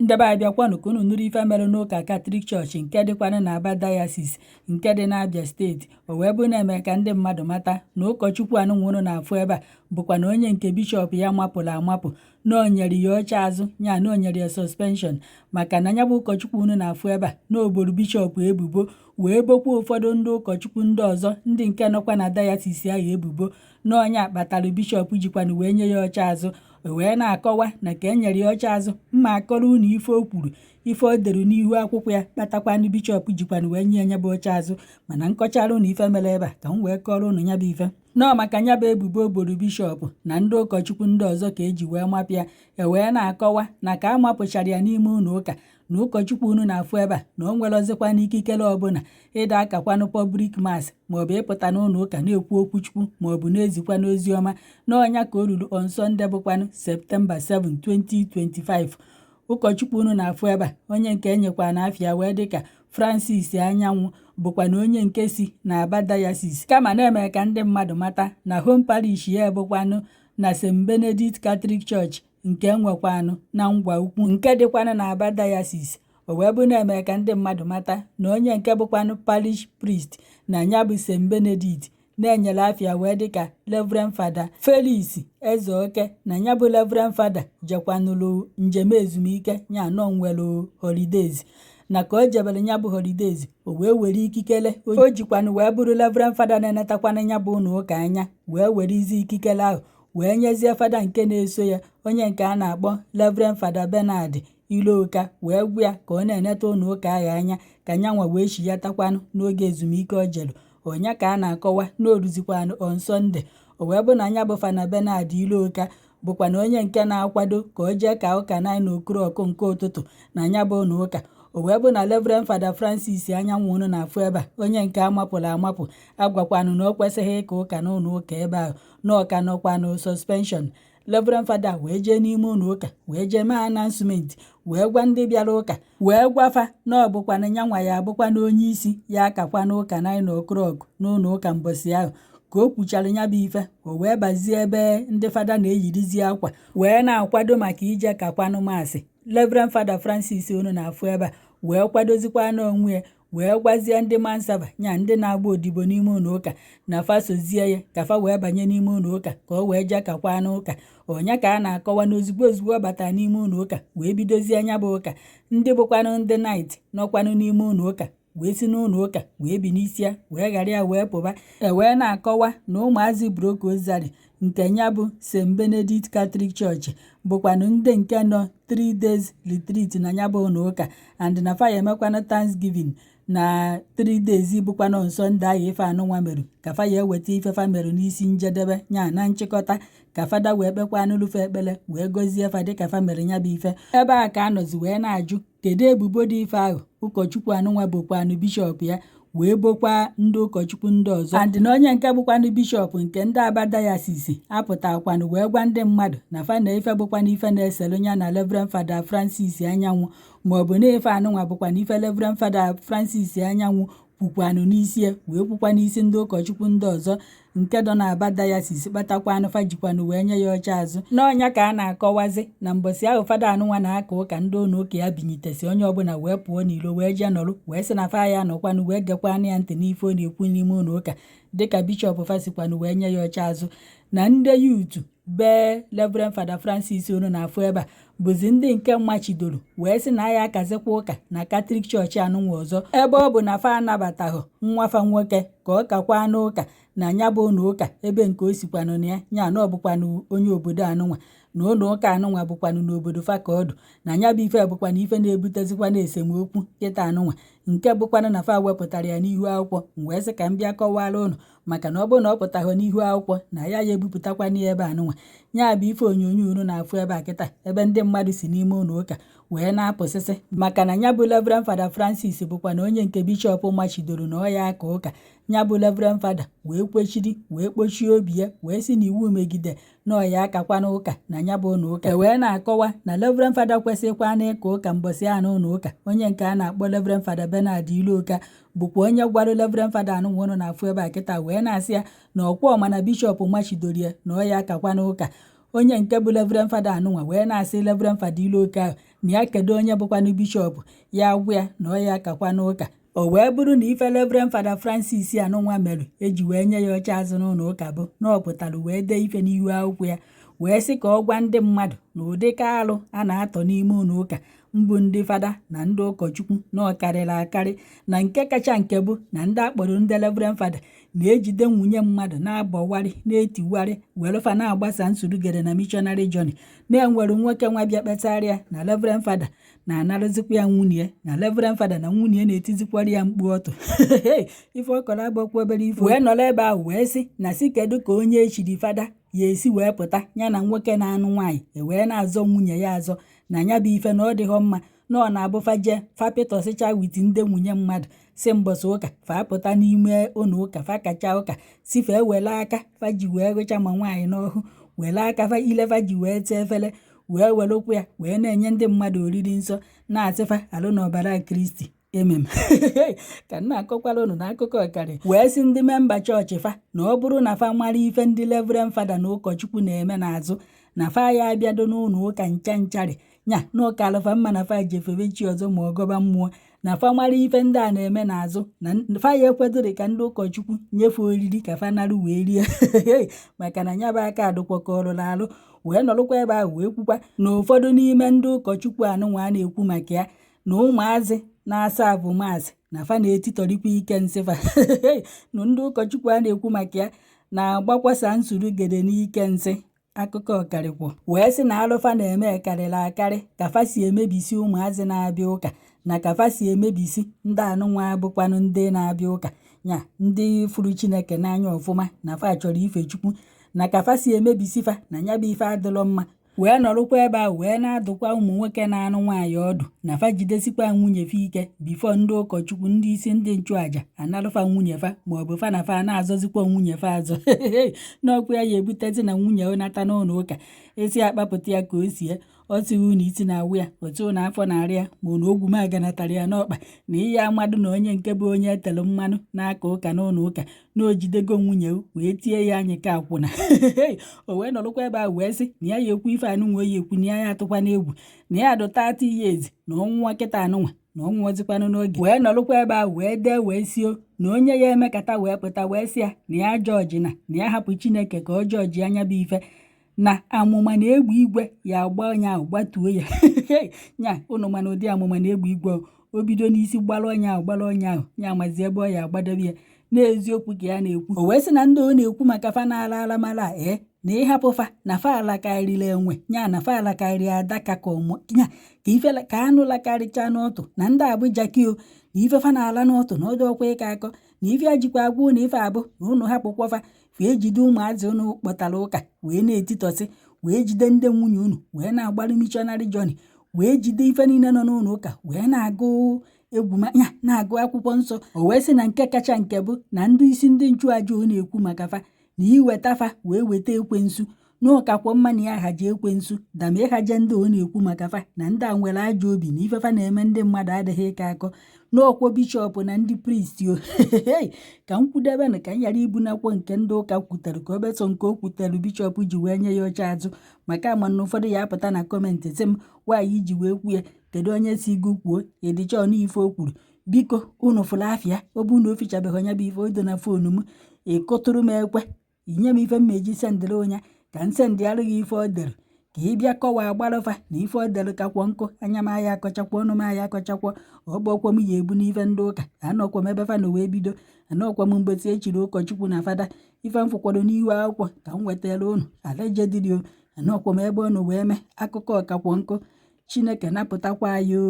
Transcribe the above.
Ndị be anyị, bịakwanụ ka unu nụrụ ife mere n'ụka Katọlik Chọọchị nke dịkwanụ n'Aba Diocese nke dị n'Abia Steeti. O wee bụ na-eme ka ndị mmadụ mata na ụkọchukwu anụnwa unu na-afụ ebe a bụkwa na onye nke bishọp ya mapụrụ amapụ, na o nyere ya oche azụ ya, na o nyere ya suspension, maka na ya bụ ụkọchukwu unu na-afụ ebe a na o boro bishọp ebubo, wee bokwa ụfọdụ ndị ụkọchukwu ndị ọzọ, ndị nke nọkwa na diocese ahụ, ebubo na onye kpatara bishọp jikwanụ wee nye ya oche azụ. O wee na-akọwa na ka e nyere ya oche azụ, mma akọrọ unu ife o kwuru, ife o dere n'ihu akwụkwọ ya kpatakwanụ bishọp jikwanụ wee nye ya bụ oche azụ. Mana nkọchara unu ife mere ebe a, ka m wee kọrọ unu ya bụ ife nọọ maka ya bụ ebubo o boro bishọp na ndị ụkọchukwu ndị ọzọ ka eji wee mapụ ya. E wee na-akọwa na ka a mapụchara ya n'ime ụlọ ụka, na ụkọchukwu unu na-afụ ebe a na o nwerozikwa n'ikikere ọbụla ịda akakwanụ public mass, maọbụ ịpụta n'ụlọ ụka na-ekwu okwuchukwu, maọbụ na-ezikwa n'ozi ọma. N'ọnya ka o ruru on Sunday, bụkwanụ September 7, 2025, ụkọchukwu unu na-afụ ebe a, onye nke enyekwa na afịa wee dịka Francis Anyanwụ, bụkwa na onye nke si na Aba Diocese, kama na-eme ka ndị mmadụ mata na home parish ya bụkwanụ na St. Benedict Catholic Church nke nwekwanụ na Ngwa Ukwu nke dịkwanụ na Aba Diocese. O wee bụ na-eme ka ndị mmadụ mata na onye nke bụkwanụ parish priest na ya bụ St. Benedict na-enyere afịa wee dịka Reverend Fada Felix Ezeoke, na ya bụ Reverend Fada jekwanụrụ njem ezumike ya nọ nwere holidays, na ka o jebere ya bụ holidays, o wee were ikikere o jikwanụ wee bụrụ Reverend Fada na-enetakwanụ ya bụ ụlọ ụka anya, wee were izi ikikere ahụ wee nyezie fada nke na-eso ya, onye nke a na-akpọ Reverend Fada Bernard Iloka, wee gwa ya ka ọ na-eneta ụlọ ụka ahụ anya, ka nyanwa wee chiyatakwanụ n'oge ezumike o jelu. Ọnya ka a na-akọwa na oruzikwanụ on Sunday, o wee bụ na anya bụ Fada Bernard Iloka bụkwa na onye nke na-akwado ka o jee ka ụka 9 o'clock nke ụtụtụ na anya bụ ụlọ ụka. O wee bụ na Reverend Fada Francis Anyanwụ unu na-afụ ebe a, onye nke amapụrụ amapụ, agwakwanụ na o kwesịghị ịka ụka n'ụlọ ụka ebe ahụ, na ọka nọkwanụ suspension. Reverend Fada wee jee n'ime ụlọ ụka, wee jee mee announcement, wee gwa ndị bịara ụka, wee gwafa na ọ bụkwanụ nyanwa ya abụkwana onye isi ya akakwa n'ụka 9 o'clock n'ụlọ ụka mbọsị ahụ. Ka o kwuchara ya bụ ife, o wee bazie ebe ndị fada na-eyirizi akwa, wee na-akwado maka ije kakwanụ mass. Reverend Fada Francis unu na-afụ ebe a wee kwadozikwa n'onwe ya, wee gwazie ndị manserver nya, ndị na-agba odibo n'ime ụlọ ụka, na fa sozie ya ka fa wee banye n'ime ụlọ ụka ka o wee jee kakwa n'ụka. Ọnya ka a na-akọwa na ozugbo ozugbo ọ batara n'ime ụlọ ụka wee bidozie nya bụ ụka, ndị bụkwanụ ndị knight nọkwanụ n'ime ụlọ ụka wee si n'ụlọ ụka wee bi n'isi ya, wee ghara ya wee pụba. E wee na-akọwa na ụmụazị Block Rosary nke ya bụ St. Benedict Catholic Church bụkwanụ ndị nke nọ 3 days retreat na ya bụ ụlọ ụka, and na fa ya emekwanụ Thanksgiving na 3 days, bụkwanụ Sunday ahụ ife anụnwa merụ, ka fa ya eweta ife fa merụ n'isi njedebe ya na nchịkọta, ka fada wee kpekwanụ lufe ekpere, wee gọzie fa dịka fa mere ya bụ ife. Ebe a ka anọzi wee na-ajụ kedu ebubo dị ife ahụ ụkọchukwu anụnwa bụkwanụ bishọp ya wee bokwa ndị ụkọchukwu ndị ọzọ, and na onye nke bụkwanụ bishọp nke ndị Aba Diocese apụtakwanụ wee gwa ndị mmadụ na fa na ife bụkwanụ ife na-eselu ya na Reverend Fada Francis Anyanwụ, maọbụ na ife anụnwa bụkwanụ ife Reverend Fada Francis Anyanwụ kwukwanụ n'isi ya, wee kwukwa n'isi ndị ụkọchukwu ndị ọzọ nke dọ n'Aba Diocese, kpatakwanụ fa jikwanụ wee nye ya oche azụ. N'ọnya ka a na-akọwazi na mbọsị ahụ fada anụnwa na-aka ụka, ndị ụlọ ụka ya binyitesi, onye ọbụla wee pụọ n'ilo, wee jee nọrụ, wee sị na fa ya nọkwanụ wee gekwanụ ya ntị n'ife ọ na-ekwu n'ime ụlọ ụka, dịka bishọp fa sikwanụ wee nye ya oche azụ. Na ndị youth bee Reverend Fada Francis unu na-afụ ebe a bụzi ndị nke machidoro, wee sị na ya akazikwa ụka na Katọlik Chọọchị anụnwa ọzọ, ebe ọ bụ na fa anabataghị nwa fa nwoke ka ọ kakwa n'ụka na ya bụ ụlọ ụka ebe nke o sikwanụ na ya, ya na ọ bụkwanụ onye obodo anụnwa, na ụlọ ụka anụnwa bụkwanụ n'obodo fa ka ọdụ, na ya bụ ife bụkwanụ ife na-ebutezikwa na esemokwu kịta anụnwa, nke bụkwanụ na fa wepụtara ya n'ihu akwụkwọ. M wee sị ka m bịa kọwara ụnụ, maka na ọ bụrụ na ọ pụtaghị n'ihu akwụkwọ, na ya ya ebupụtakwana ya ebe anụnwa. Ya bụ ife onyonyo unu na-afụ ebe a kịta, ebe ndị mmadụ si n'ime ụlọ ụka wee na-apụsịsị, maka na ya bụ Reverend Fada Francis bụkwa na onye nke bishọp machidoro na ọ ya aka ụka. Ya bụ Reverend Fada wee kwechiri, wee kpochie obi ya, wee sị na iwu megide na ọ ya akakwa n'ụka na ya bụ ụlọ ụka. E wee na-akọwa na Reverend Fada kwesịrịkwa na ịka ụka mbọsị a n'ụlọ ụka, onye nke a na-akpọ Reverend Fada Bernard Iloka, bụkwa onye gwara Reverend Fada anụnwa ụnụ na-afụ ebe a kịta, wee na-asị ya na ọkwa ọma na bishọp machidoro ya na ọ ya akakwa n'ụka. Onye nke bụ Reverend Fada anụnwa wee na-asị Reverend Fada Iloka ahụ Na ya kedu onye bụkwanụ bishọp ya agwụ ya na ọ ya akakwa n'ụka. O wee bụrụ na ife Reverend Fada Francis anụnwa merụ eji wee nye ya oche azụ n'ụlọ ụka bụ na ọ pụtara wee dee ife n'ihu akwụkwọ ya, wee sị ka ọ gwa ndị mmadụ na ụdịka alụ a na-atọ n'ime ụlọ ụka mbụ ndị fada na ndị ụkọchukwu na ọ karịrị akarị, na nke kacha nke bụ na ndị akpọrọ ndị Reverend Fada na-ejide nwunye mmadụ na-abọwarị, na-etiwarị, were fa na-agbasa nsurugere na missionary journey, na-enwere nwoke nwa bịa kpesara ya na Reverend Fada na-anarụzikwa ya nwunye, na Reverend Fada na nwunye na-etizikwara ya mkpu ọtụ. Ife ọ kọrọ abụọkwa obere ife. Wee nọrọ ebe ahụ wee sị na si kedu ka onye echiri fada ya esi wee pụta ya na nwoke na-anụ nwaanyị ewee na-azọ nwunye ya azọ, na ya bụ ife na ọ dịghọ mma, na ọ na-abụ fa jee fa pịtọsịcha with ndị nwunye mmadụ, si mbọsị ụka fa apụta n'ime ụlọ ụka, fa kacha ụka, si fa ewere aka fa ji wee rụcha ma nwaanyị n'ọhụ, were aka fa ile fa ji wee tee efere, wee werụkwa ya wee na-enye ndị mmadụ oriri nsọ, na-asị fa alụ na ọbara Kristi emem. Ka m na-akọkwara unu na akụkọ karị. Wee sị ndị member chọọchị fa na ọ bụrụ na fa mara ife ndị Reverend Fada na ụkọchukwu na-eme n'azụ, na fa ya abịado n'ụlọ ụka ncha ncharị nya na ụka alụfa mma, na fa jefebe chi ọzọ ma ọ gọba mmụọ, na fa mara ife ndị a na-eme n'azụ, na fa ya ekwedịrị ka ndị ụkọchukwu nyefee oriri ka fa narụ wee rie, maka na nya bụ aka adụkwakọrọ alụ. Wee nọrụkwa ebe ahụ wee kwukwa na ụfọdụ n'ime ndị ụkọchukwu anụnwa a na-ekwu maka ya na ụmụazị na-asa abụ mass na fa na-etitọrịkwa ike nsị fa, na ndị ụkọchukwu a na-ekwu maka ya na-agbakwasa nsurugede n'ike nsị. Akụkọ karịkwọ. Wee sị na alụfa na-eme karịrị akarị, ka fa si emebisi ụmụazị na-abịa ụka, na ka fa si emebisi ndị anụnwa bụkwanụ ndị na-abịa ụka nya ndị fụrụ Chineke n'anya ọfụma, na fa chọrọ ife Chukwu, na ka fa si emebisi fa, na ya bụ ife adịrọ mma. Wee nọrụkwa ebe ahụ wee na-adụkwa ụmụ nwoke na-anụ nwaanyị ọdụ na fa jidesikwa nwunye fa ike before ndị ụkọchukwu, ndị isi ndị nchụàjà analụfa nwunye fa, maọbụ fa na fa na-azọzikwa nwunye fa azọ n'ọkwa ya. Ya ebutezi na nwunye nata n'ụlọ ụka, esi akpapụta ya ka o sie, ọ sịghị unu isi na-awụ ya, otu na afọ na-arị ya, ma na ogwumaga natara ya n'ọkpa, na ihe amadụ na onye nke bụ onye etere mmanụ n'aka ụka n'ụlọ ụka na o jidego nwunye wee tie ya anyị ka akwụna. O wee nọrụkwa ebe ahụ wee sị na ya ya ekwu ife anụnwa oyi ekwu, na ya ya atụkwa n'egwu, na ya dụ 30 years na ọnwụnwa kịta anụnwa na ọnwụọzikwanụ n'oge. Wee nọrụkwa ebe ahụ wee dee wee sio na onye ya emekata wee pụta wee sị ya na ya jọji na ya hapụ Chineke ka ọ jọji anya bụ ife na amụma na egbe igwe ya agba onye ahụ gbatuo ya nya. Ụnụ mana ụdị amụma na egbe igwe o bido n'isi gbara onye ahụ, gbara onye ahụ ya, amazi ebe ọ ya agbadebe ya n'eziokwu ka ya na-ekwu. O wee sị na ndị ọ na-ekwu maka fa na-ala alamala ee na ịhapụ fa na fa ala karịrị enwe nya, na fa ala karịrị adaka ka ọmụ nya, ka ife ka anụ lakarịcha n'ọtụ, na ndị Abuja kio na ife fa na-ala n'ọtụ na ọdụ ọkwa ịka akọ, na ife ajikwa agwa na ife abụ na ụnụ hapụkwa fa fa ejide ụmụazị ụnụ kpọtara ụka wee na-etitọsị, wee jide ndị nwunye unu wee na-agbalụ missionary journey, wee jide ife niile nọ n'ụlọ ụka wee na-agụ egwu ya, na-agụ akwụkwọ nsọ. O wee sị na nke kacha nke bụ na ndị isi ndị nchụaja ọ na-ekwu maka fa na iweta fa wee weta ekwensu n'ụkakwọ mma, na ya haji ekwensu dama ịhaje ndị ọ na-ekwu maka fa, na ndị a nwere ajọ obi, na ife fa na-eme ndị mmadụ adịghị ịka akọ n'ọkwọ bishọp na ndị priest o. Ka m kwudebenụ ka m ghara ibunakwo nke ndị ụka kwutere, ka obeso nke o kwutere bishọp ji wee nye ya oche azụ, maka ama na ụfọdụ ya apụta na comment sị m nwaanyị iji wee kwue kedu onye si gụ kwuo ịdịcha ọnụ ife o kwuru. Biko unu fụrụ afịa ọ bụ na o fichabeghị onye bụ ife odo na phone m, ịkụtụrụ m ekwe inye m ife m eji sendịrị onye ka m sendịarụ gị ife o dere, ka ị bịa kọwaa gbarụfa na ife o dere kakwọ nkụ anya m aya akọchakwọ ọnụ m aya akọchakwọ ọgbọkwọ m ya ebu n'ife ndị ụka. Anọkwa m ebe fa na wee bido, anọkwa m mgbe echiri ụkọchukwu na fada. Ife m fụkwado n'ihu akwụkwọ ka m wetara unu allegedly o, anọkwa m ebe ọ nọ wee mee akụkọ ọkakwọ nkụ. Chineke napụtakwa anyị o.